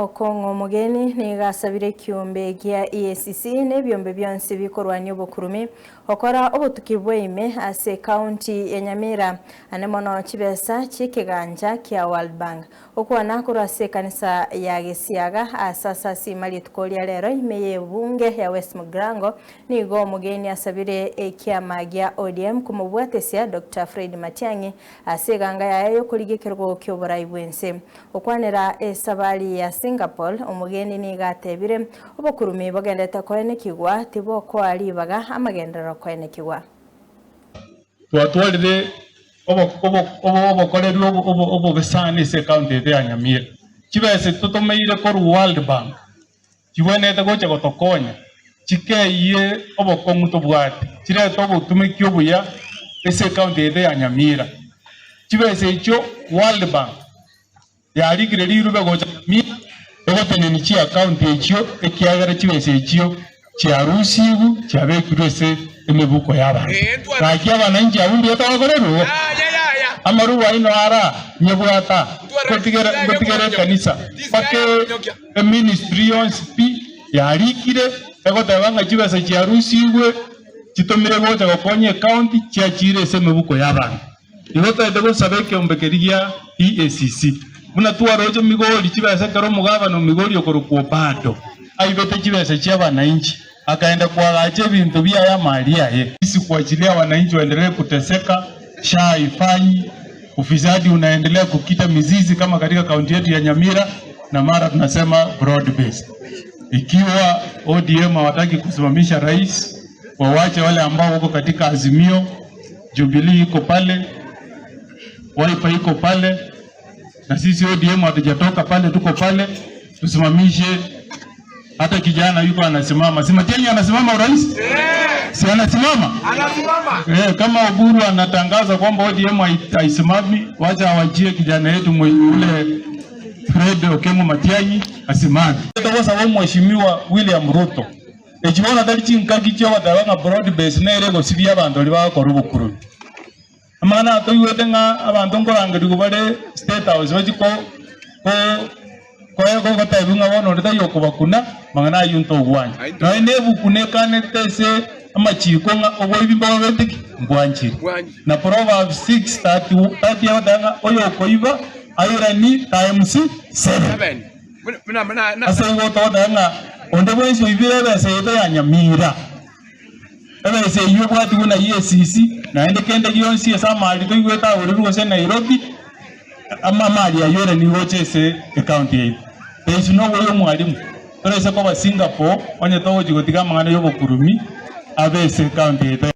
Okong'o Omogeni nigo asabire ekiombe gia EACC na ebiombe bionsi bikorwania obokurumi gokora obotuki bwaime ase ekaunti ya Nyamira ane mono chibesa chi'ekeganja kia World Bank. Gokwana korwa ase ekanisa ya Gesiaga ase asasima rituko ria rero ime y'ebunge ya West Mugrango nigo Omogeni asabire ekiama gia ODM komobwatesia Doctor Fred Matiang'i ase eganga yaye y'okorigia ekerogo ki'oborai bw'ense. Gokwanera esabari ya Singapore, omogeni nigo atebire, Obokurumi bogendete koenekigwa tibokoa ribaga amagenderero koenekigwa. Twatwarire obokoreri obobe sana ase ecounty yaito ya Nyamira. Chibesa totomeire korwa World Bank chibwenerete gocha gotokonya chikeyie obokong'u tobwate, chirete obotumeki obuya ase ecounty yaito ya Nyamira. Chibesa echio World Bank yarikire rirube gocha Nyamira egotenenia chiaccount echio ekiagera chibesa echio chiarusigwe chiabekirwe ase emebuko y'abanto. Gaki abananchi abwo mbuya togokorerwa igo? Amarube aino ara nyebwata ngotigere ngotigere ekanisa mpaka Eministry yonsi pi yarikire egoteba ng'a chibesa chiarusigwe chitomire gocha gokonya ecounty chiachire ase emebuko y'abanto. Igo toete gosaba ekeombe keria gia EACC. Buna twaroche Migori chibesa ekero omogabana o Migori okorokwa Obado aibete chibesa chia abananchi akaenda koagacha ebinto biaye amari aye. Sisi kuachilia wananchi waendelee kuteseka, SHA haifanyi, ufisadi unaendelea kukita mizizi kama katika kaunti yetu ya Nyamira na mara tunasema broad based. Ikiwa ODM hawataki kusimamisha rais, wawache wale ambao wako katika Azimio, Jubilee iko pale, Wiper iko pale, na sisi ODM hatujatoka pale, tuko pale, tusimamishe hata kijana yuko anasimama, si Matiang'i anasimama urais? Si anasimama? Anasimama. Eh, kama Oburu anatangaza kwamba ODM haisimami, wacha awachie kijana yetu ule Fred Okengo Matiang'i asimame. Togosaba Mheshimiwa William Ruto echi bono tari chinkaki chiogoteba ng'a broad base nere egosibia abanto baria bagokora obokurubi. Amang'ana aya toigwete ng'a abanto nkorangerigwa bare State House bachie ko ko gotebiwa ng'a bono onde taiyo okobakuna, amang'ana ayio ntogwancha. Nonya na ebuku nekanete ase amachiko ng'a oboibi mbobabete ki? Mbwanchire. Na Proverbs 6:30 egoteba ng'a oyokoiba airanie times seven. Ase igo togoteba ng'a onde bwensi oibire ebesa yaito ya nyamira. Ebesa eyio ebwatigwe na EACC, naende kende gionsi ase amari toigwete agorirwe gose Nairobi, ama amari ayio ere nigo gocha ase ecounty yaito. Taisu noboyia omwalimu, toraise koba Singapore onye togochia gotiga amang'ana ya obokurumi abe ase ecounty yaito.